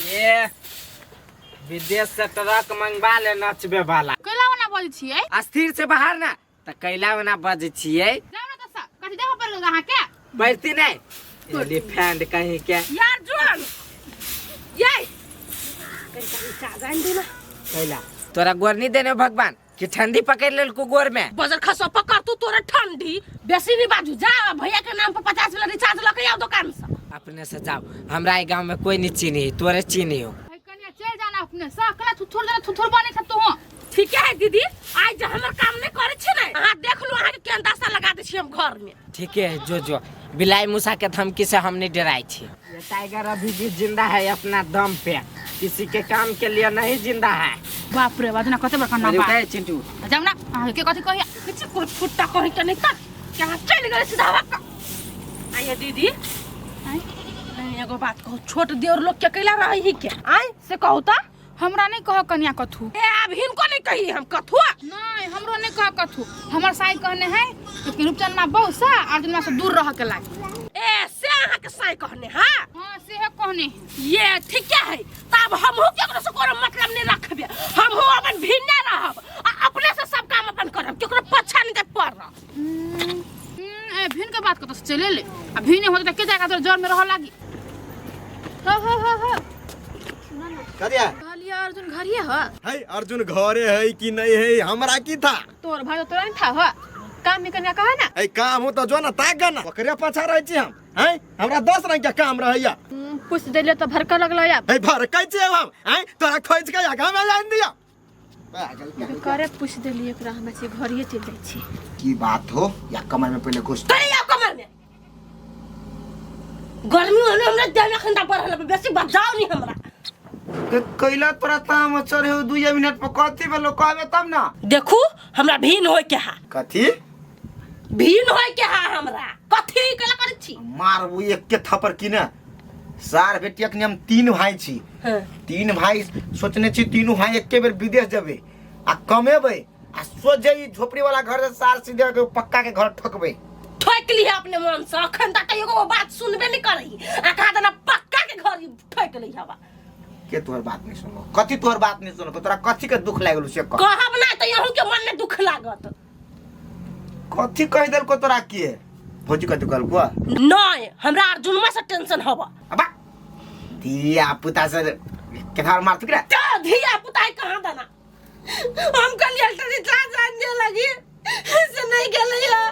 ये विदेश से ट्रक मंगवा ले नचबे वाला। कैला ओना बजै छियै? अस्थिर से बाहर ना त कैला ओना बजै छियै। जाउ ने तऽ कथी देखऽ पड़ि गेल अहाँके? बढ़ती नहीं एलिफेंट कहीं के। यार जोन ये कनी देना। कैला तोरा गोर नहीं देने भगवान कि ठंडी पकड़ लेलको गोर में? बजर खसो पकड़ तू तोरा ठंडी बेसी नहीं बाजू। जा भैया के नाम पर 50 वाला रिचार्ज लके आओ दुकान से। अपने से जाओ, हमरा ई गांव में कोई नहीं चीनी, तोरे चीनी हो। है कनिया चल जाना अपने से, अकेला थुथुर देना थुथुर बने छ तू। ठीक है दीदी, आज जे हमर काम नहीं करे छी ने, अहाँ देख लू अहाँ के केहन दशा लगा दे छी हम घर में। ठीक है, जो जो बिलाई मूसा के धमकी से हम नहीं डराई छी। ये टाइगर अभी भी जिंदा है अपना दम पे, किसी के काम के लिए नहीं जिंदा है। बाप रे बाप, ना कते बड़का ना अरे बाप। उठाए चिंटू। जाऊ ना, अहाँ के कथी कहिया? किछु कोई फुट्टा कहि के नहीं तक यहाँ चलि गेलै सीधा का। आइए दीदी, आँय? नहीं, एगो बात कहू, छोट देवर लोग के कैला रही ही के आय से कहू त? हमरा नहीं कह कनिया कथू। ए आब हिनको नहीं कही हम कथू। नहीं, हमरो नहीं कह कथू। हमर साई कहने है कि रूपचंद मा बहु से अर्जुन मा से दूर रह के लागे। ए से अहाँ के साई कहने हां? हां, से है कहने है। ये ठीक है, तब हमहू केकरो से कोनो मतलब नहीं रखबे, हमहू अपन भिन्न रहब आ अपने से सब काम अपन करब, केकरो पछा नहीं दे पड़ रह। ए भिन्न के बात कत से चले ले, आ भिन्न होते त के जाएगा तोर जर में रह लागी। हो हो हो हो करिया कहलिए अर्जुन घरिए ह? है अर्जुन घरे है कि नहीं है हमरा की था? तोर भाई तोरा नहीं था ह, काम में कनिया कहा ना। है काम हो तो जो ना ताक ना, ओकरे पाछा रहै छी हम। है हमरा 10 रंग के काम रहैया। पूछ देलिए तो भरका लगलो या। है भरकै छी हम, हैं तोरा खोज के आगा में जान दिया। करे पूछ देलिए एकरा, हमरा से घरिए चल जाइ छी। की बात हो या कमर में पहले घुस। तोरे या कमर में गर्मी होने हमरा देह में खंडा पड़ रहल, बेसी बजाओ नहीं हमरा। के कैला तोरा ताम चढ़े हो 2 मिनट पर कथी भेलो कहबे तब ना। देखू हमरा भीन होय के हा। कथी भीन होय के हा हमरा? कथी कैला करै छी? मारबू एक के थप्पड़ की ना। सार बेटी अखनी हम 3 भाई छी। हाँ। 3 भाई सोचने छी तीनू भाई एके बेर विदेश जेबे आ कमेबे आ सोच जे ई झोपड़ी वाला घर से सार सीधे के पक्का के घर ठोकबे। ठोक लिहे अपने मन से, अखन तक एगो बात सुनबे नहीं करही आ कहा देना पक्का के घर ठोक ली हवा। के तोहर बात नहीं सुनलो? कथी तोहर बात नहीं सुनलो? तोरा कथी के दुख लागल से कह? कहब ना त यहू के मन में दुख लागत। कथी कह देलको तोरा के? भौजी कथी कहलको? नहीं, हमरा अर्जुनमा से टेंशन हवा। अबा धिया पुता से केथार मार तुकरा? तो धिया पुता है कहाँ देना? हम कल रिचार्ज आने लगी से नहीं गेलै है।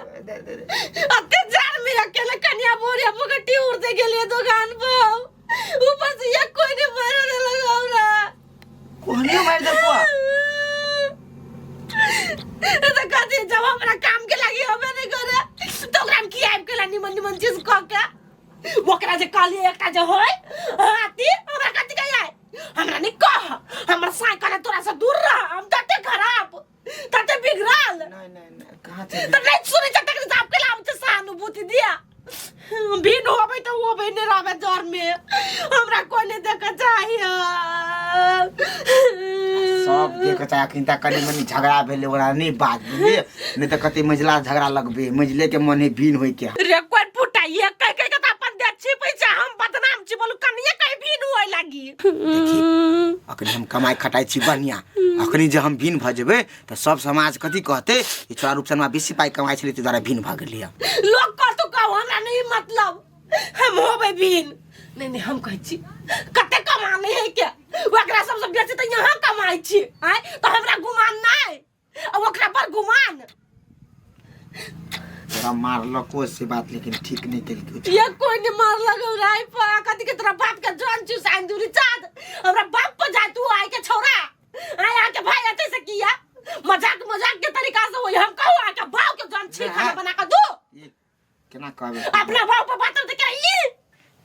अते जार में अकेले कन्या बोरिया पकटी उड़ते गेलिए दुकान पर, ऊपर से ये कोई नहीं मारे दे लगा हमरा। कोहनियो मार देलको? तो कथी जब हमरा काम के लागी होबे नहीं करे तो ओकरा में की आबि गेला निमन निमन चीज कह के ओकरा जे कहलिए एकटा जे होय हाथी हमरा कथी कहि आय? हमरा नहीं कह, हमर साई करे तोरा से दूर रह, हम तते खराब तते बिगड़ल। नहीं नहीं नहीं, कहाँ चली? तो नहीं सुनै छ तक साहब के लाम से सहानुभूति दिया। भिन्न होबै तऽ होबै नहि रहबै जर में, हमरा कोई नहीं देखे चाहिए। सब देखे चाहे अखन तक कनी मनी झगड़ा भेलै ओकरा नहीं बात बुझलिए, नहीं तऽ कते मझिला झगड़ा लगबे, मझिले के मन है भिन्न होय के। रे कोई फुटाइए कह कह के तऽ अपन देह छिपै छै, हम बदनाम छी बोलू कनिए कहीं भिन्न होय लागी। देखी अखन हम कमाइ खटाइ छी बढ़िया, अखनी जे हम भिन्न भऽ जेबै तऽ सब समाज कथी कहतै? ई छोरा रूपचनमा बेसी पाइ कमाइ छलै ताहि दुआरे भिन्न भऽ गेलियै। लोग कहतो कहू हमरा नहीं मतलब, हम होबै भिन्न। नहीं नहीं हम कहै छी कते कमाने है के ओकरा सबसे बेसी तऽ यहाँ कमाइ छी आँय, तऽ हमरा गुमान नहीं आ ओकरा पर गुमान। तोरा मारलको से बात लेकिन ठीक नहीं केलको। ये कोई नहीं मारलक हमरा आई पर कथी के तोरा बाप के जान चुसान दूरी चाँद हमरा बाप पर जा तू आइ के छौरा आय आके भाई अते से किया मजाक मजाक के तरीका से होई, हम कहू आके बाप के जान छी खाना बना के दू। ये केना कहबे? अपना बाप पर बात त के ई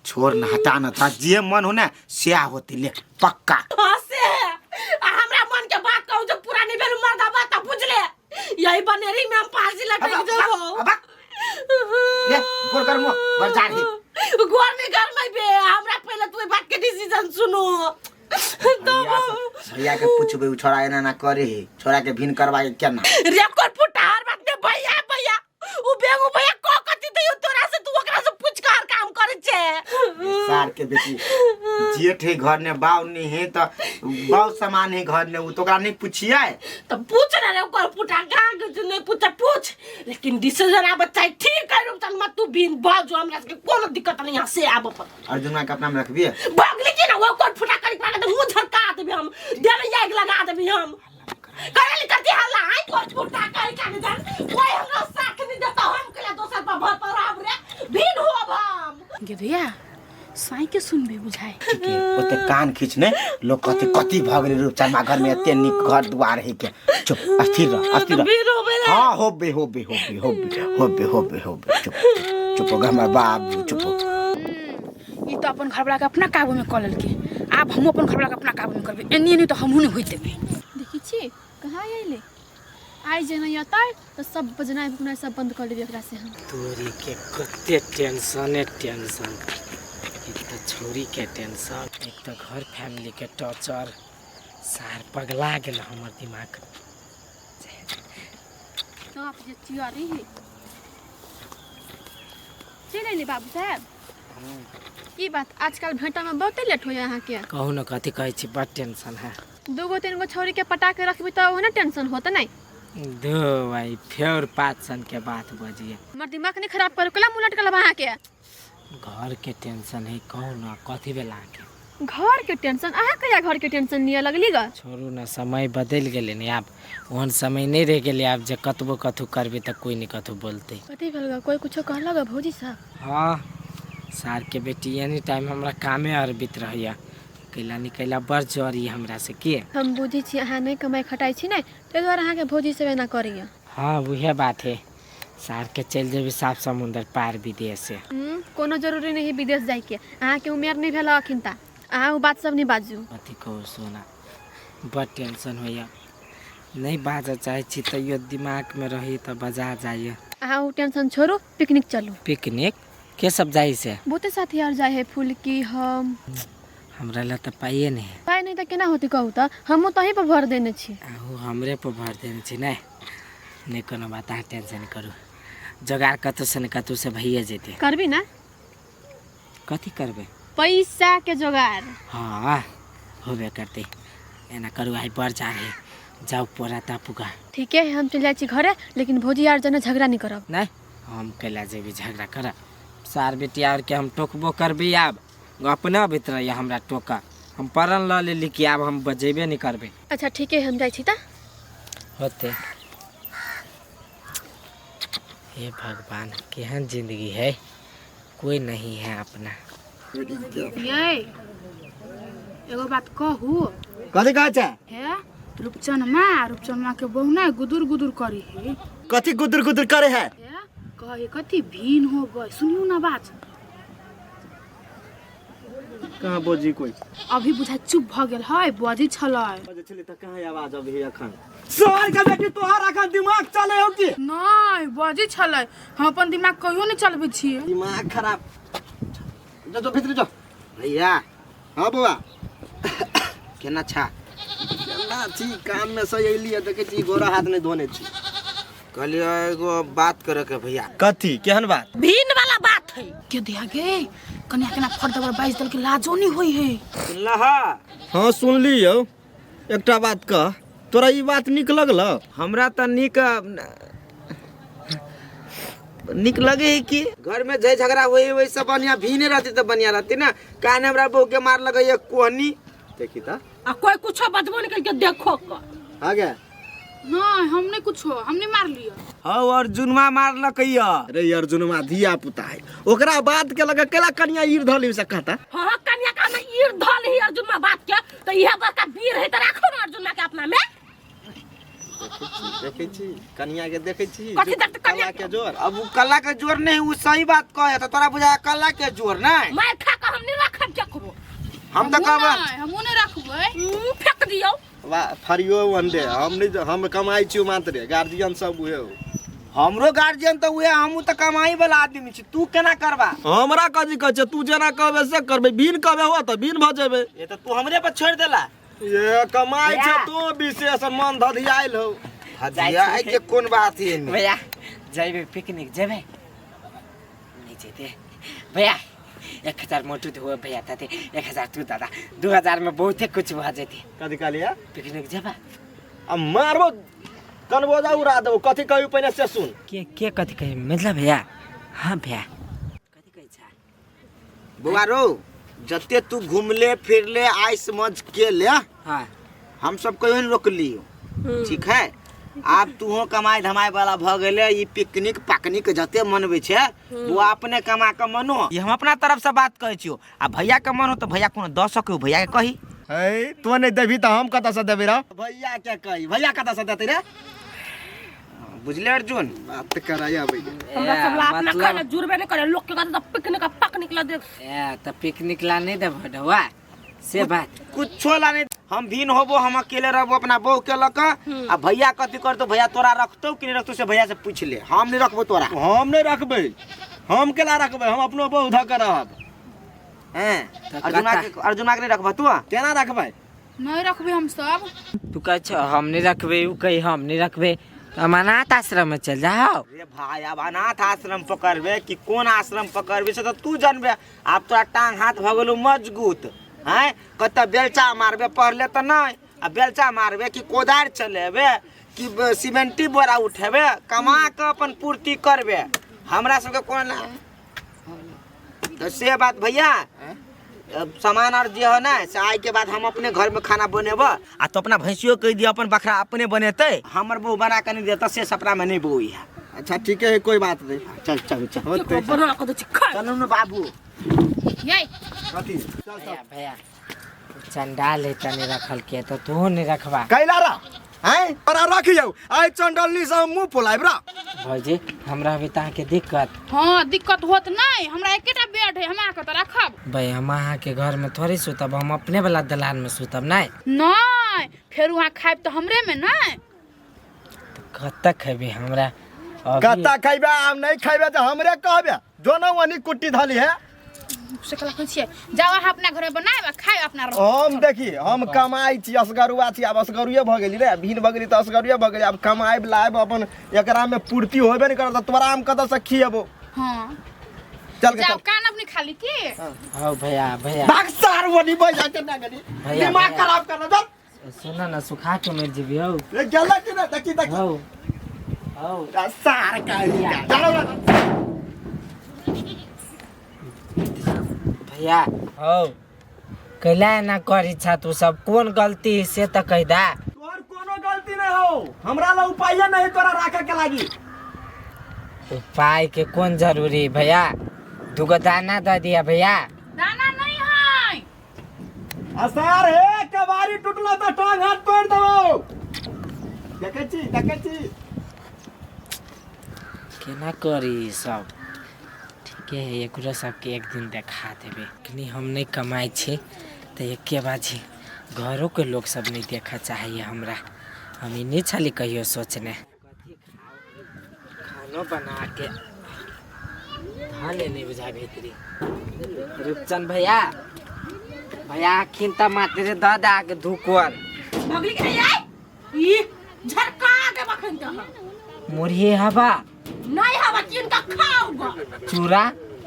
छोड़ न हटा न था जे मन हो ना से होती ले पक्का। हां से आ हमरा मन के बात कहू जो पूरा नहीं भेल मर्दा बात त बुझले यही बनेरी में हम फांसी लटक जबो। अब ले गोर कर मुंह बरजार ही गोर नहीं कर मैं बे, हमरा पहले तू बात के डिसीजन सुनो। तो भैया के पूछबे उ छोरा एना ना करे हे, छोरा के भिन्न करवा के केना? रेकॉर्ड फुटार बात में भैया भैया उ बेगू भैया को कथि दियो तोरा से, तू ओकरा से पूछ कर काम करे छे। सार के बेटी जेठ है घर ने बाव नहीं है तो बाव सामान है घर ने, उ तो ओकरा नहीं पूछिए। तो पूछ ना रे ओकर पुटा गांग जो नहीं पूछा पूछ, लेकिन डिसीजन आब चाहे ठीक है रुपचन मत तू बिन बाजू, हमरा के कोनो दिक्कत नहीं यहाँ से आब पर। अर्जुन के अपना में रखबिए बगली की ना वो कोट फुटा करी पाके तो मुंह झरका देबे हम, देबे आग लगा देबे हम। करली करती हल्ला आई कोट फुटा करी काने जान कोई हमरा साथ नहीं देता, हम केला दोसर पर भर पर आब रे बिन हो अब हम। गे भैया साई के सुनबे बुझाए। ठीक है ओते कान खींचने लोग कहते कथी भ गेलै रूपचनमा घर में एते नीक घर दुआर है के। चुप अस्थिर रह अस्थिर रह। हाँ होबे होबे होबे होबे होबे होबे होबे चुप चुप हो हमर बाबू चुप हो। ई तो अपन घरवाला के अपना काबू में क लेलके, आब हमहूँ अपन घरवाला के अपना काबू में करबे, एनी एनी तो हमहूँ नहीं होइत देबे। देखी छी कहाँ अइले आइ जे नहीं अतै तो सब बजनाइ भुकनाइ सब बंद कर लेबै एकरा से हम। तोरी के कते टेंशन टेंशन, एक तो छोरी के टेंशन, एक तो घर फैमिली के टॉर्चर, सार पगला गेल हमर दिमाग। तो आप जे चियारी है चलि अइले बाबू साहब। की बात आजकल भेंटा में बहुते लेट होइए अहाँके? कहू न कथी कहै छी, बड़ टेंशन है। दूगो तीन गो छौरी के पटा के रखबी तो ओहने टेंशन होत नहीं। दो भाई फेर 5 सन के बात बजिए। हमर दिमाग नहीं खराब करू, केला मुँह लटकल अहाँके? घर के टेंशन है कहू न कथी भेल अहाँके? घर के टेंशन? अहाँ कहिया घर के टेंशन लिअ लगली ग? छोड़ू न, समय बदलि गेलै ने, आब ओहन समय नहीं रहि गेलै आब जे कतबो कथू करबै तऽ कोइ नहीं कथू बोलतै। कथी भेल ग? कोइ कुछो कहलक ग भौजी साहब? हाँ सार के बेटी एनी टाइम हमरा कामे अरबित रहैया, कैला नहीं कैला बड़ जरी हमरा से के। हम बुझै छी अहाँ नहीं कमाइ खटाइ छी ने, ताहि दुआरे अहाँके भौजी सब एना करैया। हाँ उहे बात है, सार के चलि जेबै साफ समुंदर पार विदेश से। कोनो जरूरी नहीं विदेश जाइके, अहाँके उमेर नहीं भेल अखिन ता, अहाँ ओ बात सब नहीं बाजू। कथी कहू सोना, बड़ टेंशन होइया, नहीं बाजऽ चाहै छी तैयो दिमाग में रही तऽ बजा जाइए। अहाँ ओ टेंशन छोड़ू, पिकनिक चलू। पिकनिक के सब जाइ से? बहुते साथी आर जाइ है, फुलकी हम। हमरा ला तऽ पाइए नहीं है। पाइ नहीं तऽ केना होतै कहू तऽ, हमहूँ तही पर भर देने छी। अहूँ हमरे पर भर देने छी? नहीं नहीं कोनो बात, अहाँ टेंशन करू, जोगाड़ कतौ से न कतौ से भइए जेतै। करबी ना? कथी करबै? पैसा के जोगाड़। हाँ होबे करतै, एना करू आइ बड़ जाड़ है, जाउ पोरा तापुगा। ठीके है हम चलि जाइ छी घरे, लेकिन भौजी आर जना झगड़ा नहीं करब। नहीं हम कैला जेबी झगड़ा करब, सार बेटी आर के हम टोकबो करबी, आब अपना भीतर या हमरा टोका, हम परण लऽ लेली कि आब हम बजेबे नहीं करबै। अच्छा ठीके है हम जाइ छी तऽ। होते हे भगवान केहन जिंदगी है, कोई नहीं है अपना। ये एगो बात कहू? कथी कहै छै? हे रूपचनमा, रूपचनमा के बहु ने गुदुर गुदुर करी है। कथी गुदुर गुदुर करे है? कहे कथी भीन हो गए, सुनियो ना बात। कहाँ बोजी कोई? अभी बुझा चुप भ गेल है, बजै छलै। बजै छलै तऽ कहाँ आवाज अभी अखन? सार के बेटी तोहर अखन दिमाग चले हो की? नहीं बजै छलै, हम अपन दिमाग कहियो नहीं चलबै छियै। दिमाग खराब। जा जो भीतर जो। भैया। हाँ बौआ। केना छा? केना छी, काम में से अइली देखै छी गोरा हाथ नहीं धोने छी। कहलियै एगो बात करे के भैया। कथी केहन बात? भीन वाला बात है। के दिया गे कन्या केना फट दबर बाइस दल के लाजो नहीं होई है। सुनला हा? हाँ सुनली यौ। एकटा बात कह, तोरा ई बात नीक लगल? हमरा तऽ नीक नीक लगे है कि घर में जय झगड़ा होई वैसे बढ़िया भीने रहती तो बढ़िया रहती ना, काहे हमरा बहू के मार लगैया कोहनी। देखी त आ कोई कुछो बजबो नहीं करके देखो क आ गया। नहीं हमने कुछो हमने मार लिया। हाँ अर्जुनमा मारलकैया। अरे अर्जुनमा धिया पुता है, ओकरा बात के लगा केला कनिया ईर धली से कहता। हां कनिया का में ईर धल ही अर्जुनमा बात के, तो इहे बड़का वीर है त राखो ना अर्जुनमा के अपना में। देखै छी कनिया के, देखै छी कथी देखत कनिया के जोर। अब उ कला के जोर नहीं, उ सही बात कहे त तोरा बुझा कला के जोर नहीं। मार खा के हम नहीं राखब केकरो। हम त कहब हमहु नहीं राखबै, फेंक दियौ। वाह फरियो वंदे हम नहीं, हम कमाई छी मात्र, गार्जियन सब उहे हो। हमरो गार्जियन त उहे, हमहु त कमाई वाला आदमी छी, तू केना करबा? हमरा कथी कहै छै, तू जेना कहबे से करबै, बिन कहबे हो त बिन भ जेबै। ये त तू हमरे पर छोड़ देला। ये कमाई छै तू विशेष मन धधियाइल हो। धधियाइ के कोन बात है भैया? जइबे पिकनिक जेबै? नहीं जेते भैया, 1000 मोटू धो भैया थे, 1000 तू दादा, 2000 में बहुते कुछ भऽ जेतै। कथी कहलियै? पिकनिक जेबा। आ मारबो कनबोजा उड़ा देबो। कथी कहियो पहिने से सुन। के के कथी कही मतलब भैया? हाँ भैया कथी कहै छ? बौआ रो, जते तू घूमले फिरले आइस मज के ले, हाँ हम सब कहियो नहीं रोकलियो, ठीक है? आब तूहो कमाई धमाई वाला भ गेले, ई पिकनिक पाकनिक जते मनबै छै वो अपने कमा के मनो। ई हम अपना तरफ से बात कहै छियो, आ भैया के मन हो तो भैया कोनो दऽ सकै, भैया के कही। है तू नहीं देबी तऽ हम कतऽ से देबै रे? भैया के कही, भैया कतऽ से देतै रे? बुझले अर्जुन? बात कराया भैया। हमरा सब ला अपना खाना जुड़बे नहीं करे, लोग के कहते तऽ पिकनिक आ पकनिक ला दे। ए तऽ पिकनिक ला नहीं देबो ढौआ, से बात कुछो ला नहीं। हम भिन्न होबो, हम अकेले रहबो अपना बहू के लऽ कऽ। आ भैया कथी करतो, भैया तोरा रखतो कि नहीं रखतो से भैया से पूछ ले। हम नहीं रखबो तोरा। हम नहीं रखबै, हम केला रखबै? हम अपनो बहू धऽ के रहब। हैं तऽ अर्जुना कता- के, अर्जुना के नहीं रखबह तू? केना रखबै? नहीं रखबे हम सब। तू कहै छ हम नहीं रखबे, उ कही हम नहीं रखबे, तऽ हम अनाथ आश्रम में चल जाओ। रे भाई, अब अनाथ आश्रम पकड़बे कि कोन आश्रम पकड़बे से तऽ तू जानबे। आब तोरा टांग हाथ भऽ गेलौ मजबूत, हैं कतऽ बेलचा मारबे पढ़ले तऽ नहीं, आ बेलचा मारबे कि कोदारि चलेबे कि सीमेंटी बोरा उठेबे, कमा कऽ अपन पूर्ति करबे। हमरा सबके कोन तो से बात भैया। अब सामान आर जे हो ना से आइ के बाद हम अपने घर में खाना बनेबो, आ तो अपना भैंसियो कहि दियो अपन बकरा अपने बनेतै, हमर बहू बना के नहीं देता से सपना में नहीं बहू है। अच्छा ठीक है, कोई बात नहीं। चल चल चल होतै। बना के दै छी खाय। चलू ने बाबू। ये कथी? चल चल। भैया भैया चंडाल है तनी रखल के तो तू नहीं रखबा। कैला रा हैं तोरा रखियौ, आइ चंडलनी से हम मुंह फुलाइब रा। भौजी हमरा अभी तहाँ के दिक्कत। हाँ दिक्कत होत नहीं, हमरा एकेटा बेड है, हमरा के तऽ रखब। भाई हम अहाँ के घर में थोड़ी सुतब, हम अपने वाला दलान में सुतब। नहीं नहीं फेर वहाँ खाइब तऽ हमरे में नहीं। कतऽ खेबी हमरा अभी- कत्ता खैबे? आम नहीं खैबे तऽ हमरे कहबे, जो ना वनी कुट्टी धली है। से कला कहै छियै जाओ अहाँ अपना घर में बनायब आ खायब अपना रहो। हम देखी हम कमाइ छी, असगरुआ छी, आब असगरुए भऽ गेली रे, भिन भऽ गेली तऽ असगरुए भऽ गेली। आब कमाइब लाइब अपन एकरा में पूर्ति होबे नहीं करत, तोरा हम कतऽ से खिएबो? हाँ चल के जाओ चल। कान अपनी खाली की। हौ भैया भैया भाग सार वनी बैठ के ना गेली, भैया, दिमाग भैया। खराब कर चल। सुन न सुखा के मर जेबी हौ। रे गेला कि ना? देखी देखी। हौ हौ सार का चलो ना। भैया हौ कैला एना करी छा तू सब, कोन गलती है से तऽ कहि दा। तोहर कोनो गलती नहीं हो, हमरा ला उपाय नहीं तोरा राखे के लागी। उपाय के कोन जरूरी भैया, दूगो दाना दे दिया भैया। दाना नहीं है। असार हे कबारी टूटलो तो टांग हाथ तोड़ देबो। देखै छी देखै छी केना करी ई सब? ठीके है, एकरो सबके एक दिन देखा देबै। अखनी हम नहीं कमाइ छी तऽ एके बाजी घरोके लोग सब नहीं देखऽ चाहैए हमरा। हम ई नहीं छली कहियो सोचने। कथी खाओ? खानो बना के धले नहीं बुझा भीतरी। रूपचंद भैया भैया अखिन तऽ मात्र दऽ दऽ के धुकोर। भगली के नहीं आई ई झरका दे बखन त मुरही हवा नहीं हवा किन का खाऊगा। चूड़ा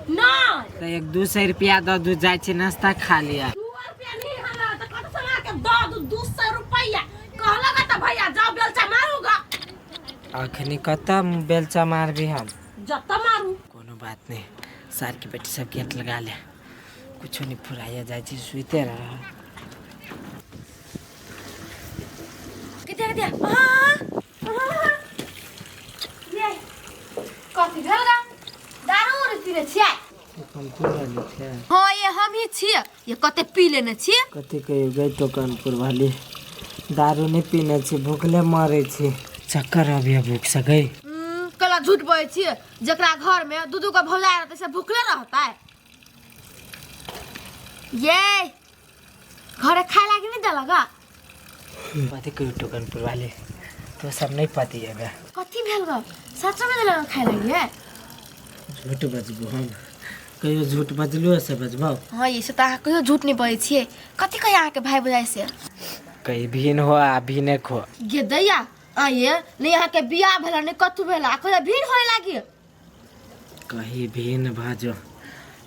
नहीं तऽ 1-2 सौ रुपया दऽ दू, जाइ छी नाश्ता खा लिअ। 2 रुपया नहीं हमरा त कत समा के दऽ दू 200 रुपया कहलगा त भैया जाओ बेलचा मारूगा। अखनी कतऽ बेलचा मारबी हम? जत मारू। कोनो बात नहीं, सार के बेटी सब गेट लगा ले, कुछो नहीं फुराइया, जाइ छी सुते रह। किते किते हां हां ये कथी भेल गा? दारू उरू पीने छियै? हाँ ये हम ही छियै, ये कते पी लेने छियै। कथी कहियो गई टोकनपुर वाली, दारू नहीं पीने छी, भूखले मरे छी, चक्कर अबिया भूख से गई। कला झूठ बोलै छियै, जकरा घर में दू दू गो भौजाई रहतै से भूखले रहतै? ये घरे खाए लागी नहीं देलक गा? कथी कहियो टोकनपुर वाली, तो सब नहीं पति है। कथी भेल गा? सच में देलक खाए लागी है? झूठ बजबू हम कहियो? झूठ बजलू से बजबो। हाँ ये से तऽ अहाँ कहियो झूठ नहीं बजै छियै। कथी कहिया अहाँके भाई भौजाई से? कहीं भीन हो आ भीने खो। गे दैया आइए नहीं, अहाँके बियाह भेल नहीं कथू भेल आ कहिया भीड़ होए लागी? कहीं भीन भजो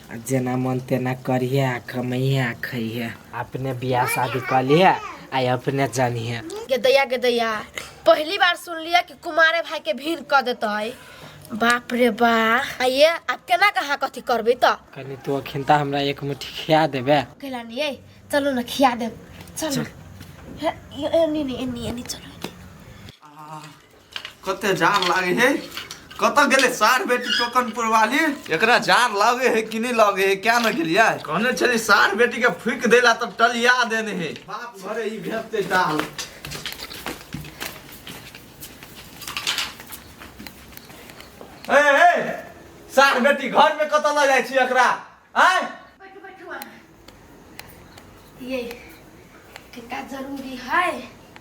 आ जेना मन तेना करिहे आ कमैहे आ खैहे। अपने बियाह शादी कऽ लिहे आ अपने जानिहे। गेदैया गेदैया, पहली बार सुन लिया कि कुमारे भाई के भीन कऽ देतै। बाप रे बा, आ ये आब केना कहाँ कथी करबै तऽ? कनि तू अखन तऽ हमरा एक मुट्ठी खिया देबे। कैला नहीं ये, चलो ना खिया देब, चलो। हे, एनी नहीं, एनी एनी चलो एनी। कते जार लागे है, कतऽ गेलै सार बेटी टोकनपुर वाली? एकरा जार लागे है कि नहीं लागे है क्या न गेलियै? कहने छली सार बेटी के फूक देला तब टलिया देने है। बाप घरे ई भेजते दाल। ए ए सार बेटी घर में कतऽ लऽ जाइ छी एकरा? आय बैठू बैठू अहाँ। ये किनका जरूरी है?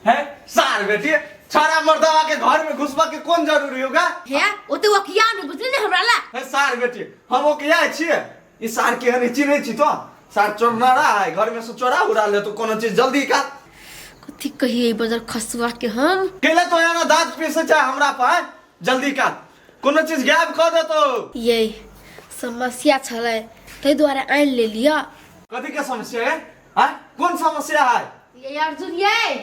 है सार बेटी, छाड़ा मर्दवा के घर में घुसबा के कोन जरूरी होगा? हे ओते वकिया नहीं बुझली ने हमरा ला। है सार बेटी, हम ओकिया छियै। ई सार के हनी चिन्है छी तो? सार चोरनारा है, घर में से चोरा उड़ा ले तो कोनो चीज जल्दी का। कथी कहिए बजर खसुआ के हम? केला तो यहाँ दांत पीसे चाहे हमरा पर, जल्दी का कोनो चीज गायब कर दे तो। ये समस्या छलै ताहि दुआरे आनि लेलियै। कथी के समस्या है? हाँ कौन समस्या है? ये अर्जुन ये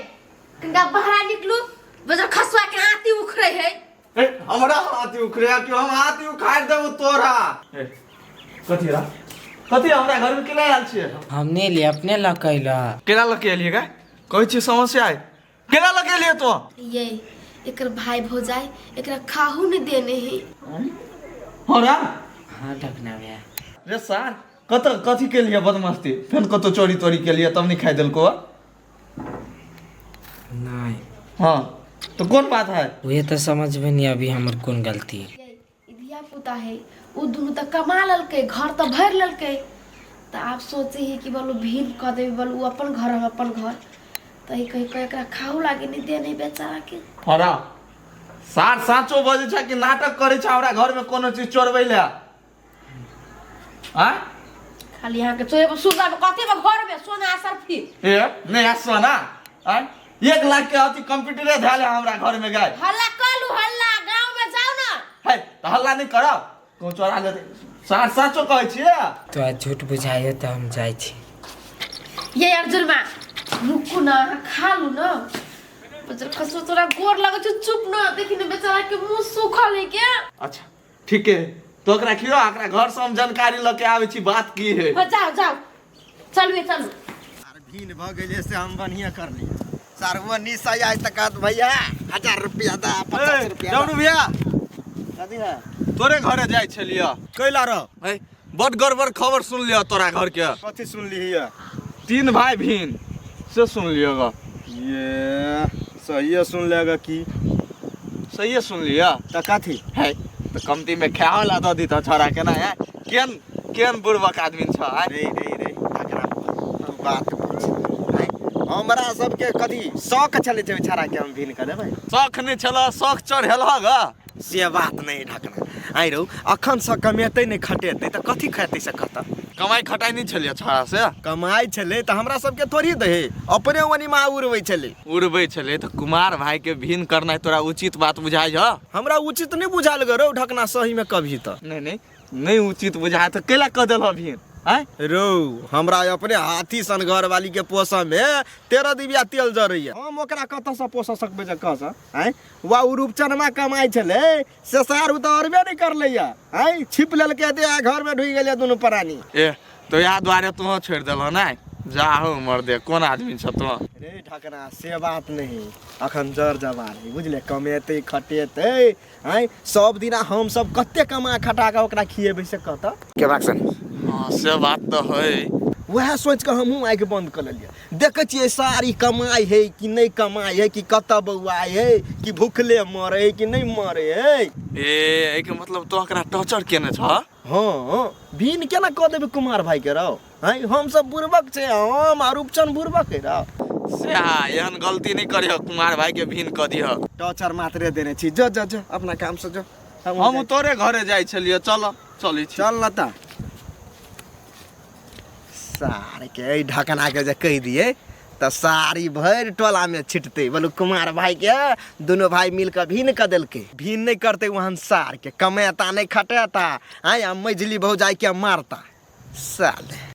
कनिका बहरा निकलू, बजर खसुआ के हाथी उखड़े है। ए हमरा हाथी उखड़े है कि हम हाथी उखाड़ देबो तोरा? ए कथी रा, कथी हमरा घर में केला आयल छियै? हम नहीं लिए, अपने लऽ के अयलऽ। केला लऽ के एलियै गे? कहै छियै समस्या है, केला लऽ के एलियै तो? ये एकर भाई भौजाई एकरा खाहू नहीं देने है। हाँ रा? हाँ ढकना भैया। रे सार कत कथी के लिए बदमाशी? फेन कतो चोरी तोरी के लिए तब नहीं खाई देलको? नहीं। हाँ तो कौन बात है? वही तो समझ में नहीं अभी हमर कौन गलती है। ये धिया पुता है, उ दुनू तऽ कमा लेलकै, घर तऽ भरि लेलकै, तऽ आब सोचे है कि बोलू भीन कऽ देबै, बोलू उ अपन घर हम अपन घर, तऽ ई कहि कऽ एकरा खाहू लागे नहीं दे नहीं बेचारा के। हरा सार साँचो बजै छै कि नाटक करै छै हमरा घर में कोनो चीज चोरबै ले? आँ खाली यहाँ के चोरेब सुनब कथी में घर में सोना सरफी। ए नहीं आ सोना, आँ 1 लाख के अथी कंप्यूटरे धैल है हमरा घर में गाय। हल्ला कलू हल्ला, गांव में जाओ ना। है तऽ हल्ला नहीं करब, कहूँ चोरा लेतै। सार साँचो कहै छियै। तो आज झूठ बुझाइयो तऽ हम जाइ छी। ये अर्जुन मा रुकू ना, खा लू ना। बजर खसो तोरा गोर लगै छै, चुप ना, देखी ने बेचारा के मुंह सूखल है के। अच्छा ठीक है, तो ओकरा खियो, ओकरा घर से हम जानकारी लऽ के आबै छी बात की है। हाँ, जाओ जाओ, चलू चलू। सार भीन भऽ गेलै से हम बढ़िया कर लियै। सार वो निशा आइ तक कहत भैया 1000 रुपया दा, 50 रुपया दा। डबरू भैया कथी है? तोरे घरे जाइ छलियै। कैला रह? है बड गड़बड़ खबर सुन लिअ तोरा घर के। कथी सुन लिहियै? 3 भाई भीन से सुन लिअ ग। ये सहिए सुन लेगा की? सहिए सुन लिअ। तऽ कथी है तऽ कमती में खाए वाला दऽ दी तऽ छोरा केना है? केहन केहन बुड़बक आदमी छ? रे रे रे ढकना तू बात पूछ। हमरा सबके कथी शौक छलै जे छाड़ा के हम भीन कऽ देबै? शौक नहि छल, शौक चढ़ेल ग। से बात नहीं ढकना। आइ रौ अखन से कमेतै नहि खटेतै तऽ कथी खेतै से कतऽ? कमाइ खटाइ नहि छलियै छाड़ा से? कमाइ छलै तऽ हमरा सबके थोड़ी दहे, अपने ओनीमा उड़बै छलै। उड़बै छलै तऽ कुमार भाई के भीन करनाइ तोरा उचित बात बुझाइ छ? हमरा उचित नहि बुझायल ग रौ ढकना सही में कभी तऽ। नहीं नहीं नहीं उचित बुझाय तऽ कैला कऽ देलह भीन? आँय रौ हमरा अपने हाथी सन घरवाली के पोसऽ में 13 डिबिया तेल जरैया, हम ओकरा कतऽ से पोसऽ सकबै जे कह से? आँय वा उ रूपचनमा कमाइ छलै से सार उ तऽ अरबे नहि करलैया। आँय छिप लेलकै दे आ घर में ढुकि गेलै दुनू प्राणी। ए तो इएह दुआरे तोहूँ छोड़ि देलह नहि? जाहो मर्दे कोन आदमी छ तों? रे ढकना से बात नहीं, अखन जर जवान है बुझले, कमेतै खटेतै। आँय सब दिना हम सब कते कमा खटा कऽ ओकरा खिएबै से कहत? के बात सुन। हाँ से बात तऽ है। वएह सोचि कऽ हमहूँ आँखि बंद कऽ लेलियै। देखै छियै सारी कमाइ है कि नहि कमाइ है, कि कतऽ बौआइ है, कि भूखले मरै है कि नहि मरै है। ए एहिके मतलब तों ओकरा टॉर्चर केने छह? हाँ भीन केना कऽ देबै कुमार भाई के रौ? आँय हम सब बुड़बक छै, हम आ रूपचन बुड़बक है रौ। से हाँ एहन गलती नहीं करिह, कुमार भाई के भीन कऽ दिह। टॉर्चर मात्रे देने छी। जो जो जो अपना काम से जो। हम तोरे घरे जाइ छलियै, चल चलै छी। चल न तऽ। सार के एहि ढकना के जे कहि दियै तऽ सारी भरि टोला में छिटतै। बोलू कुमार भाई के दुनू भाई मिल कऽ भीन कऽ देलकै। भीन नहि करतै वहन सार के, कमेता नहि खटेता, आँय आ मझिली भौजाई के मारता। साले।